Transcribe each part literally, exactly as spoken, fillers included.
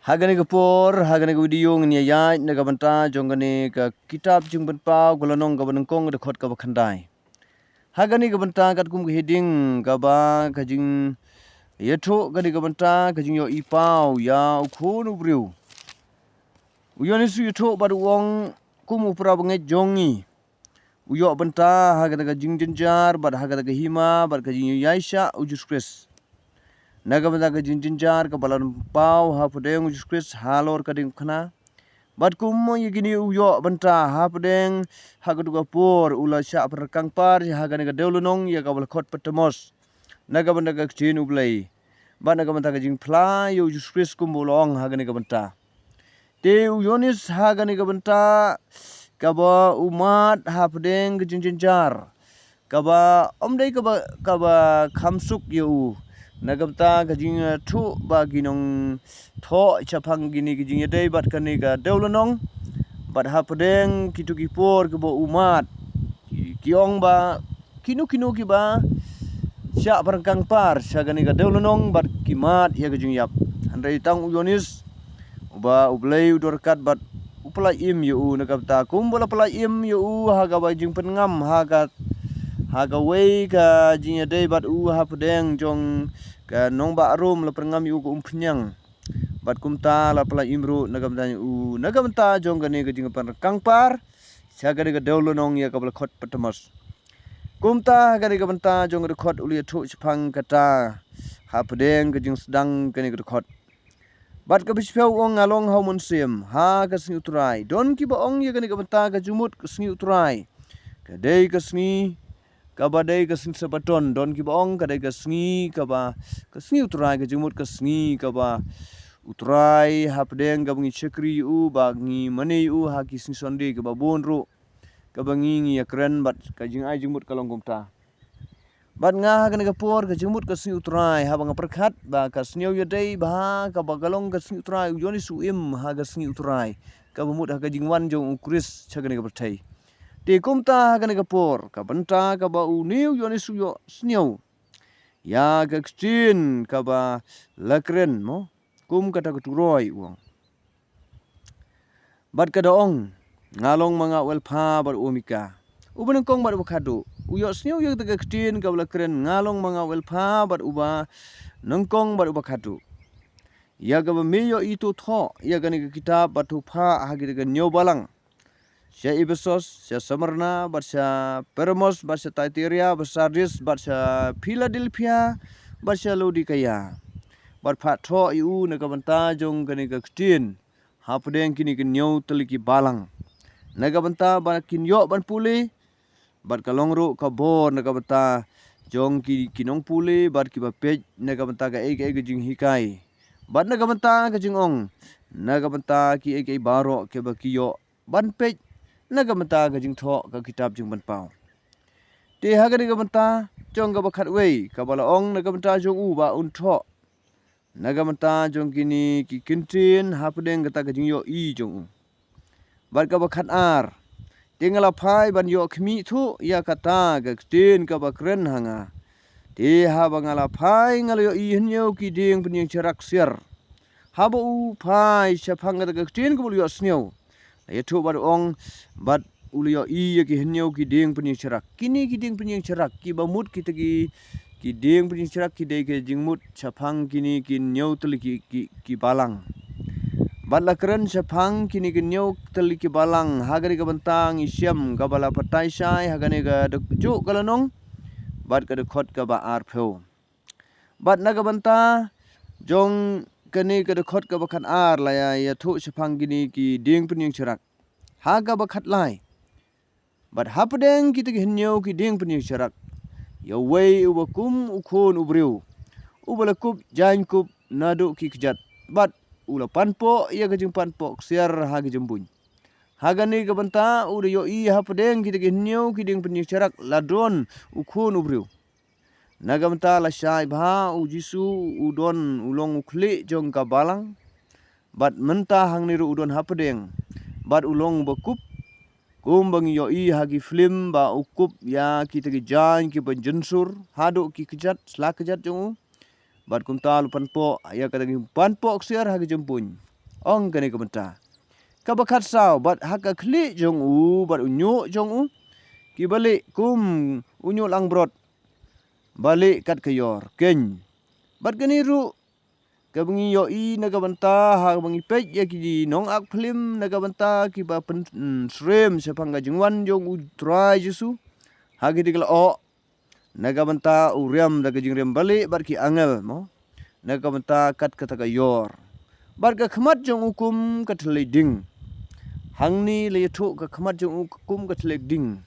Ha kane ka por, ha kane ka video ngin ïa ïaid na ka bynta jong kane ka kitab Jingpynpaw ka lynnong kaba nyngkong, ka dkhot kaba khyndai. Ha kane ka bynta katkum ka heading kaba ka jingïathuh kane ka bynta ka jingïohi paw ïa u khun u briew. U Ïoannis u ïathuh bad u ong kum u para bangeit jong ngi. U ïoh bynta ha kata ka jingjynjar bad ha kata ka hima bad ka jingïaishah u Jisu Khrist. Na ka bynta ka jingjynjar kaba la paw hapdeng u Jisu Khrist halor ka diengphna. Bad kum ïa kine u ïoh bynta hapdeng ha katu ka por u la shah pyrkang par ha kane ka dewlynnong ïa kaba la khot Patmos. Na ka bynta ka ktien U Blei. Bad na ka bynta ka jingphla ïa u Jisu Khrist kumba u la ong ha kane ka bynta. Te u Ïoannis ha kane ka bynta kaba u mad hapdeng ka jingjynjar. Kaba ym dei kaba, kaba kham suk ïa u. Na ka bynta ka jingïathuh ba ki nongthoh shaphang kine ki jingïadei bad kane ka dewlynnong. Bad hapdeng kitu ki por kaba u mad. Ki, ki ong ba kino kino kiba shah pyrkang par sha kane ka dewlynnong bad ki mad ïa ka jingïap. Hynrei tang u Ïoannis uba U Blei u don ryngkat bad u pyllait im ïa u na ka bynta kumba la pyllait im ïa u ha kaba jingpynngam ha ka, ha kawei ka jingïadei bad u hapdeng jong ka nongbah Rom la pynngam ïa u ka umphniang. Bad kumta la pyllait im ruh na ka bynta ïa u na ka bynta jong kane ka jingpyrkang par sha kane ka dewlynnong ïa kaba la khot Patmos. Kumta ha kane ka bynta jong ka dkhot u la ïathuh shaphang kata hapdeng ka jingsdang kane ka dkhot. Bad kaba shiphew u ong nga long ha u mynsiem ha ka sngi U Trai. Don kiba ong ïa kane ka bynta ka jingmut ka sngi U Trai. Ka dei ka sngi kaba dei ka sngi Sabaton. Don kiba ong ka dei ka sngi kaba, ka sngi U Trai, ka jingmut ka sngi kaba U Trai hapdeng kaba ngi shakri ïa u, ba ngi mane ïa u ha ki sngi Sunday kiba bun ruh. Kaba ngi, ngi ïakren bad ka jingai jingmut ka long kumta. Bad nga ha kane ka por ka jingmut ka sngi U Trai haba nga pyrkhat ba ka sniew ïadei bha kaba ka long ka sngi U Trai, u Ïoannis u im ha ka sngi U Trai. Kaba mut ha ka jingwan jong u Khrist sha kane ka pyrthei. Te kumta ha kane ka por ka bynta kaba une u Ïoannis u ïohsngew ïa ka ktien kaba la kren mo. Kum kata ka turoi u ong. Bad ka da ong, nga long ma nga u Alpha bad u Omega. Uba nyngkong bad uba khadduh. U ïohsngew ïa kata ka ktien kaba la kren, nga long ma nga u Alpha bad uba nyngkong bad uba khadduh. Ïa kaba me ïohi to thoh ïa kane ka kitab bad to phah ha kita ki hynñiew balang. Sha Ephesos, sha Smyrna, bad sha Pergamos, bad sha Thyatira, bad Sardis, bad sha Philadelphia, bad sha Laodikaia. Bad phah thoh ïa u na ka bynta jong kane ka ktien hapdeng kine ki hynñiew tylli ki balang. Na ka bynta ba kin ïoh ban pule, bad ka long ruh ka bor na ka bynta jong ki, ki nongpule, bad kiba peit na ka bynta kaei kaei ka jinghikai. Bad na ka bynta ka jingong, na ka bynta kiei kiei baroh kiba ki ïoh ban peit na ka bynta ka jingthoh ka kitab Jingpynpaw. Te ha kane ka bynta jong kaba khatwei, kaba la ong na ka bynta jong u ba un thoh na ka bynta jong kine ki ktien hapdeng kata ka jingïohi jong u. Bad kaba khatar, te nga la phai ban ïoh khmih thuh ïa kata ka ktien kaba kren ha nga. Te haba nga la phai nga la ïohi hynñiew ki dieng pynïeng sharak ksiar. Haba u phai shaphang kata ka ktien kaba u la ïohsngew, la ïathuh bad u ong, bad u la ïohi ïa ki hynñiew ki dieng pynïeng sharak. Kine ki dieng pynïeng sharak kiba mut kita ki, ki dieng pynïeng sharak ki dei ka jingmut shaphang kine ki hynñiew tylli ki, ki, ki balang. Bad la kren shaphang kine ki hynñiew tylli ki balang ha kane ka bynta ngi shem kaba la batai shai ha kane ka dkhot ka lynnong bad ka dkhot kaba arphew. Bad na ka bynta jong kane ka dkhot kaba khatar la ïa, ïathuh shaphang kine ki dieng pynïeng sharak. Ha kaba khatlai. Bad hapdeng kita ki hynñiew ki dieng pynïeng sharak, ïa uwei uba kum u khun u briew, uba la kup jaiñkup naduh ki kjat, bad u la panpoh ïa ka jingpanpoh ksiar ha ki jymbuiñ. Ha kane ka bynta u da ïohi hapdeng kita ki hynñiew ki dieng pynïeng sharak la don u khun u briew. Na ka bynta la shai bha u Jisu u don u long u khlieh jong ka balang. Bad mynta hangne ruh u don hapdeng. Bad u long ba kup. Kumba ngi ïohi ha ki film ba u kup ïa kita ki jaiñ kiba jynsur haduh ki kjat, sla kjat jong u. Bad kumta u la panpoh ïa kata ki panpoh ksiar ha ki jymbuiñ. Ong kane ka bynta. Kaba khatsaw, bad ha ka khlieh jong u, bad u ñiuh jong u, kiba lieh kum u ñiuh langbrot, ba lieh kat ka ïor keiñ. Bad kane ruh kaba ngi ïohi na ka bynta, ha kaba ngi peit ïa ki nongact phlim, na ka bynta kiba pyn, mm, syriem shaphang ka jingwan jong u Trai Jisu. Ha ki dei ka la oh, na ka bynta u riam da ka jingriam ba lieh bad ki angel, mo. Na ka bynta kat kata ka ïor. Bad ka khmat jong u kum ka thylliej ding. Hangne la ïathuh ka khmat jong u kum ka thylliej ding.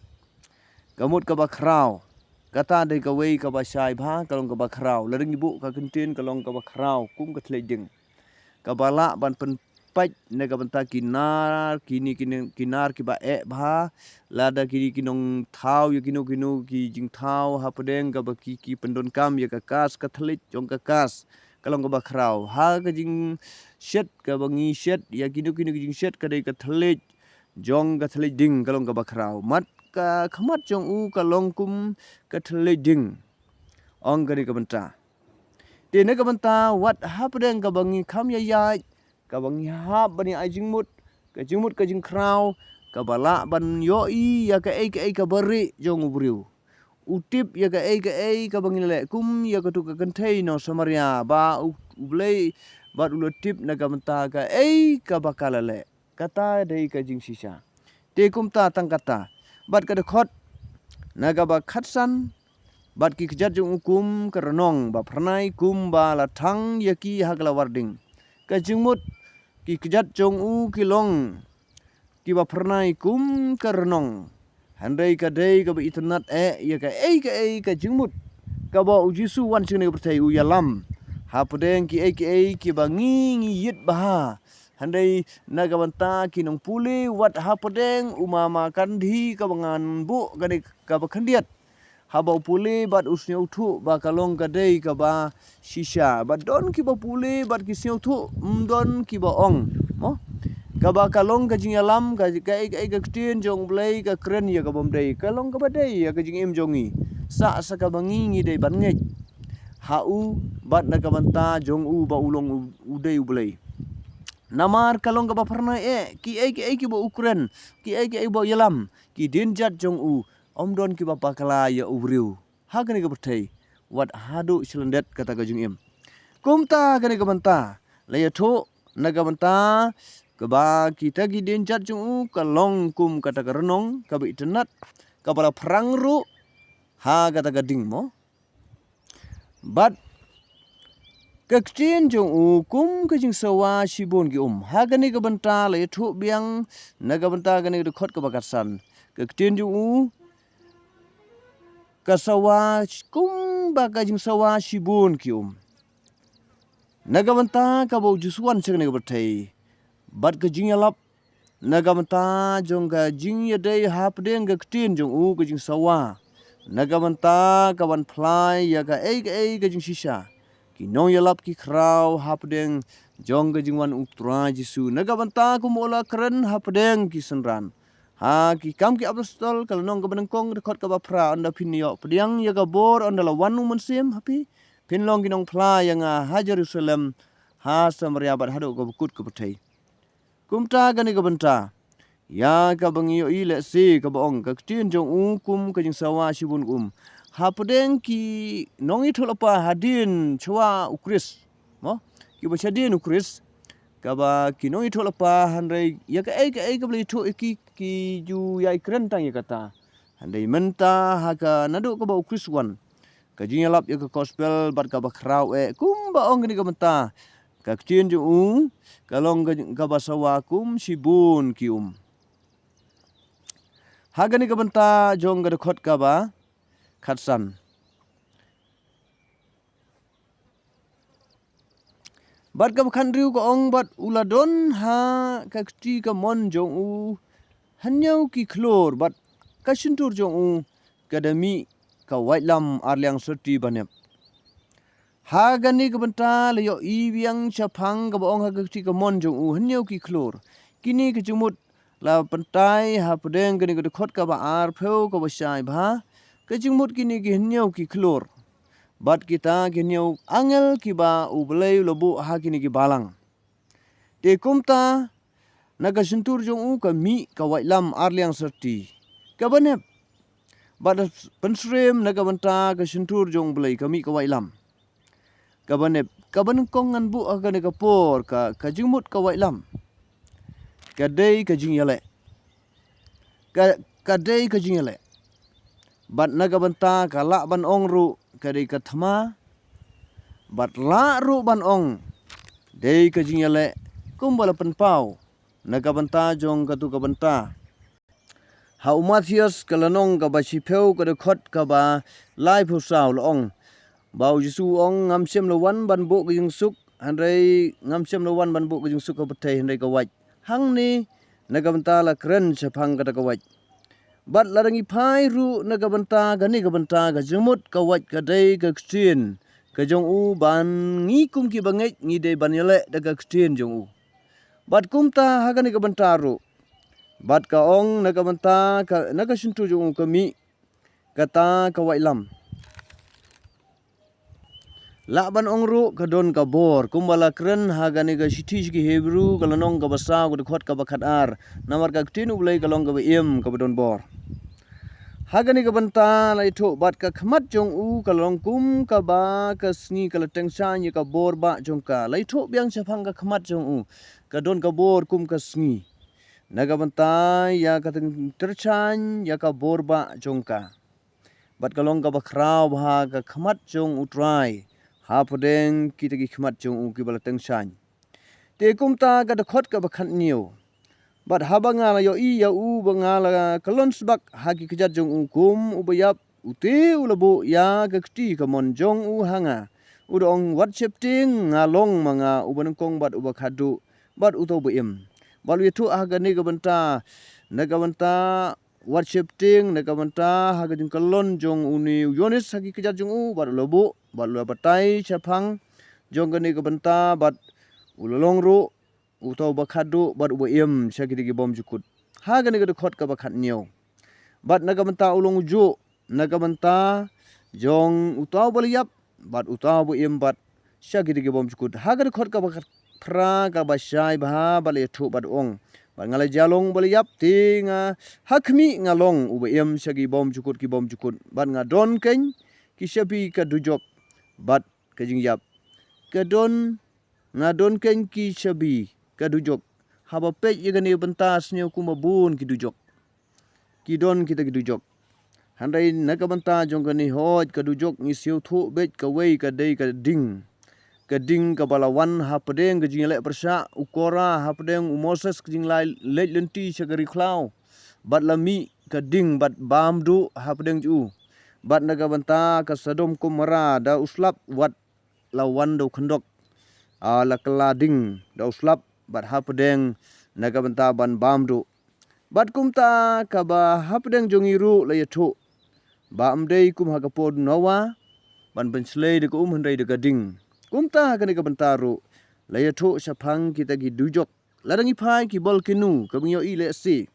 Ka mut kaba khraw. Kata dei kawei kaba shai bha, ka long kaba khraw. Lada ngi buh ka kyntien ka long kaba khraw, kum ka thylliej ding. Kaba lah ban pynpait na ka bynta ki nar, kine, kine, ki nar kiba eh bha, lada kine ki nongthaw, ïa kino kino ki jingthaw, hapdeng kaba ki, ki pyndonkam, ïa ka kas, ka thylliej jong ka kas, ka long kaba khraw. Ha ka jingshet, kaba ngi shet, ïa kino kino ki jingshet, ka dei ka thylliej, jong ka thylliej ding ka long kaba khraw. Bad ka khmat jong u ka long kum ka thylliej ding. Ong kane ka bynta. Te na ka bynta wat hapdeng kaba ngi kham ïaid, kaba ngi hap ban ïa ai jingmut, ka jingmut ka jingkhraw, kaba lah ban ïohi ïa kaei kaei kaba rieh jong u briew. U tip ïa kaei kaei kaba ngi leh kum ïa katu ka kynthei nong Samaria ba u, u Blei bad u la tip na ka bynta kaei kaba ka la leh. Kata dei ka jingshisha. Te kumta tang kata. Bad ka dkhot, na kaba khatsan, bad ki kjat jong u kum ka rnong, ba phyrnai kum ba la thang ïa ki ha ka lawar ding. Ka jingmut, ki kjat jong u ki long, kiba phyrnai kum ka rnong. Hynrei ka dei kaba itynnad eh, ïa kaei kaei ka jingmut. Kaba u Jisu wan sha kane ka pyrthei u ïalam. Hapdeng kiei kiei kiba ngi ngi ïit bha. Hynrei na ka bynta ki nongpule wat hapdeng u mama kandhi kaba ngan buh kane kaba khyndiat. Haba u pule bad u sngewthuh ba ka long ka dei kaba shisha. Bad don kiba pule bad ki sngewthuh, ym don kiba ong. Mo? Kaba ka long ka jingïalam, ka, kaei kaei ka ktien jong u Blei ka kren ïa kaba ym dei. Ka long kaba dei ïa ka jingim jong ngi. Sah sa kaba ngi ngi dei ban ngeit ha u bad na ka bynta jong u ba u long u, u dei u Blei. Namar ka long kaba phyrnai eh, kiei kiei kiba u kren, kiei kiei ba u ïalam, ki dienjat jong u, ym don kiba bakla ïa u briew. Ha kane ka pyrthei, wat haduh shlyndet kata ka jingim. Kumta kane ka bynta, la ïathuh, na ka bynta, kaba kita ki dienjat jong u, ka long kum kata ka rnong, kaba itynnad, kaba la phrang ruh, ha kata ka ding mo. Bad ka ktien jong u kum ka jingsawa shibun ki um. Ha kane ka bynta la ïathuh biang na ka bynta kane ka dkhot kaba khatsan. Ka ktien jong u ka sawa kum ba ka jingsawa shibun ki um. Na ka bynta kaba u Jisu wan sha kane ka pyrthei. Bad ka jingïalap na ka bynta jong ka jingïadei hapdeng ka ktien jong u ka jingsawa. Na ka bynta ka ban phla ïa kaei kaei ka jingshisha. Ki nongïalap ki khraw hapdeng jong ka jingwan u Trai Jisu. Na ka bynta kumba u la kren hapdeng ki synran. Ha ki Kam ki Apostol ka lynnong kaba nyngkong dkhot kaba phra, ynda phin ïoh pdiang ïa ka bor ynda la wan u Mynsiem ha phi. Phin long ki nongphla ïa nga ha Jerusalem, ha Samaria bad haduh kaba kut ka pyrthei. Kumta kane ka bynta. Ïa kaba ngi ïohi lehse kaba ong ka ktien jong u kum ka jingsawa shibun ki um. Hapdeng ki nongïathuhlypa hadien shwa u Khrist. Mo? Kiba shadien u Khrist. Kaba ki nongïathuhlypa hynrei ïa kaei kaei kaba la ïathuh ïa ki ki ju ïai kren tang ïa kata. Hynrei mynta ha ka naduh kaba u Khrist wan. Ka jingïalap ïa ka gospel bad kaba khraw eh kumba ong kane ka bynta. Ka ktien jong u, ka long ka, kaba sawa kum shibun ki um. Ha kane ka bynta jong ka dkhot kaba khatsan. Bad kaba khathynriew ka ong bad u la don ha ka kti kamon jong u hynñiew ki khlur bad ka shyntur jong u ka da mih ka waitlam arliang syrti ba nep. Ha kane ka bynta la ïohi biang shaphang kaba ong ha ka kti kamon jong u hynñiew ki khlur. Kine ka jingmut la pyntai hapdeng kane ka dkhot kaba arphew kaba shai bha. Ka jingmut kine ki hynñiew ki khlur. Bad kita ki hynñiew angel kiba u Blei u la buh ha kine ki balang. Te kumta na ka shyntur jong u ka mih ka waitlam arliang syrti kaba nep. Bad pynsyriem na ka bynta ka shyntur jong U Blei ka mih ka waitlam kaba nep, kaba nyngkong ngan buh ha kane ka por, ka, ka jingmut ka waitlam ka dei ka jingïaleh. Ka, ka dei ka jingïaleh. Bad na ka bynta ka lah ban ong ruh ka dei ka thma. Bad lah ruh ban ong dei ka jingïaleh kumba la pynpaw na ka bynta jong katu ka bynta. Ha u Mathaios ka lynnong kaba shiphew ka dkhot kaba laiphew saw la ong ba U Jisu u ong, ngam shym la wan ban buh ka jingsuk, hynrei ngam shym la wan ban buh ka jingsuk ha pyrthei hynrei ka wait. Hangne na ka bynta la kren shaphang kata ka wait. Bad lada ngi phai ruh na ka bynta kane ka bynta ka jingmut ka wait ka dei ka ktien ka jong u, ban ngi kum ki bangeit ngi dei ban ïaleh da ka ktien jong u. Bad kumta ha kane ka bynta ruh, bad ka ong na ka bynta ka, na ka shyntur jong u ka mih kata ka waitlam. Lah ban ong ruh ka don ka bor, kumba la kren ha kane ka shithi sha ki Hebru ka lynnong kaba saw ka dkhot kaba khatar. Namar ka ktien U Blei ka long kaba im kaba don bor. Ha kane ka bynta la ïathuh, bad ka khmat jong u ka long kum kaba ka sngi, ka la tyngshaiñ ïa ka bor bah jong ka. La ïathuh biang shaphang ka khmat jong u, ka don ka bor kum ka sngi. Na ka bynta ïa ka tyngshaiñ ïa ka bor bah jong ka. Bad ka long kaba khraw bha ka khmat jong U Trai hapdeng kita ki khmat jong u kiba la tyngshaiñ. Te kumta ka dkhot kaba khathynñiew. Bad haba nga la ïohi ïa u ba nga la kyllon sbak ha ki kjat jong u kum uba ïap, u te u la buh ïa ka kti kamon jong u ha nga. U da ong, wat sheptieng, nga long ma nga uba nyngkong bad uba khadduh bad uta uba im. Bad u ïathuh ha kane ka bynta, na ka bynta wat sheptieng, na ka bynta ha ka jingkyllon jong une u Ïoannis ha ki kjat jong u, bad u la buh, bad u la batai shaphang jong kane ka bynta, bad u la long ruh uta uba khadduh bad uba im sha kita ki bymjukut. Ha kane ka dkhot kaba khathynñiew. Bad na ka bynta u long u juh na ka bynta jong uta uba la ïap bad uta uba im bad sha kita ki bymjukut. Ha ka dkhot kaba khatphra kaba shai bha bad la ïathuh bad u ong, bad nga la jia long uba la ïap, te nga ha khmih nga long uba im sha ki bymjukut ki bymjukut. Bad nga don keiñ ki shabi ka dujok bad ka jingïap. Ka don, nga don keiñ ki shabi ka dujok. Haba peit ïa kane ka bynta, sngew kumba bun ki dujok ki don kita ki dujok. Hynrei na ka bynta jong kane, hooid, ka dujok ngi sngewthuh beit kawei ka dei ka ding. Ka ding kaba la wan hapdeng ka jingïaleh pyrshah, u Kora hapdeng u Moses ka jingleit lynti sha ka ri khlaw. Bad la mih ka ding bad bam duh hapdeng jong u. Bad na ka bynta ka Sodom Gomorrah da u slap wat la wan da u khyndok. A, la kylla ding da u slap bad hapdeng na ka bynta ban bam duh. Bad kumta kaba hapdeng jong ngi ruh la ïathuh ba ym dei kum ha ka por Noah ban pynshlei da ka um hynrei da ka ding. Kumta ha kane ka bynta ruh la ïathuh shaphang kita ki dujok. Lada ngi phai ki bol kinu kaba ngi ïohi lehse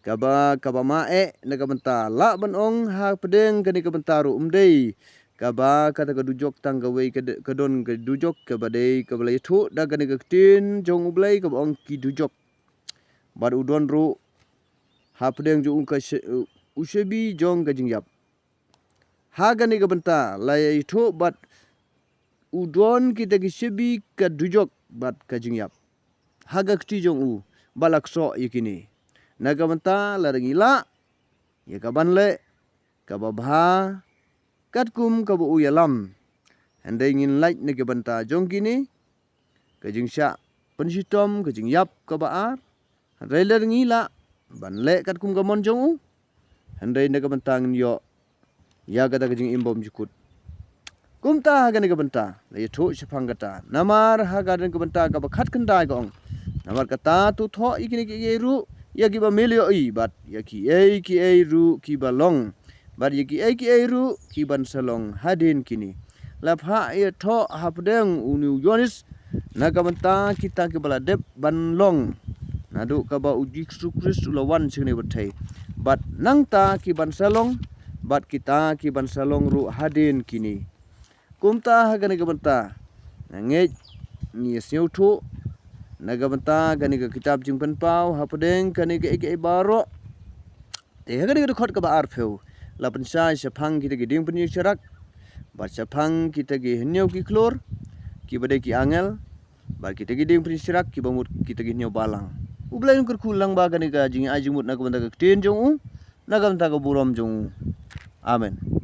kaba, kaba ma eh na ka bynta, lah ban ong hapdeng kane ka bynta ruh ym dei kaba kata ka dujok tang kawei, ka de-, ka don ka dujok kaba dei kaba la ïathuh da kane ka ktien jong U Blei kaba ong ki dujok. Bad u don ruh hapdeng jong u ka she-, u shabi jong ka jingïap. Ha kane ka bynta la ïathuh bad u don kita ki shabi ka dujok bad ka jingïap ha ka kti jong u, ba la ksoh ïa kine. Na ka bynta lada ngi lah ïa ka ban leh kaba bha katkum kaba u ïalam, hynrei ngin lait na ka bynta jong kine, ka jingshah pynshitom, ka jingïap kaba ar. Hynrei lada ngi lah ban leh katkum ka mon jong u, hynrei na ka bynta ngin ïoh ïa kata ka jingim bymjukut. Kumta ha kane ka bynta la ïathuh shaphang kata. Namar ha kane ka bynta kaba khatkhyndai ka ong, namar kata to thoh ïa kine kiei kiei ruh ïa kiba me la ïohi, bad ïa kiei kiei ruh kiba long, bad ïa kiei kiei ruh ki ban sa long hadien kine. La phah ïathoh hapdeng une u Ïoannis na ka bynta kita kiba la dep ban long naduh kaba u Jisu Khrist u la wan sha kane ka pyrthei, bad nangta ki ban sa long, bad kita ki ban sa long ruh hadien kine. Kumta ha kane ka bynta nga ngeit ngi ïa sngewthuh Na ka bynta kane ka kitab Jingpynpaw hapdeng kane ka ei ka ei baroh. Te ha kane ka dkhot kaba arphew la pynshai shaphang kita ki dieng pynïaid sharak, bad shaphang kita ki hynñiew ki khlur kiba dei ki angel, bad kita ki dieng pynïaid sharak kiba mut kita ki hynñiew balang. U Blei un kyrkhu lang ba kane ka jingai jingmut na ka bynta ka ktien jong u, na ka bynta ka burom jong u. Amen.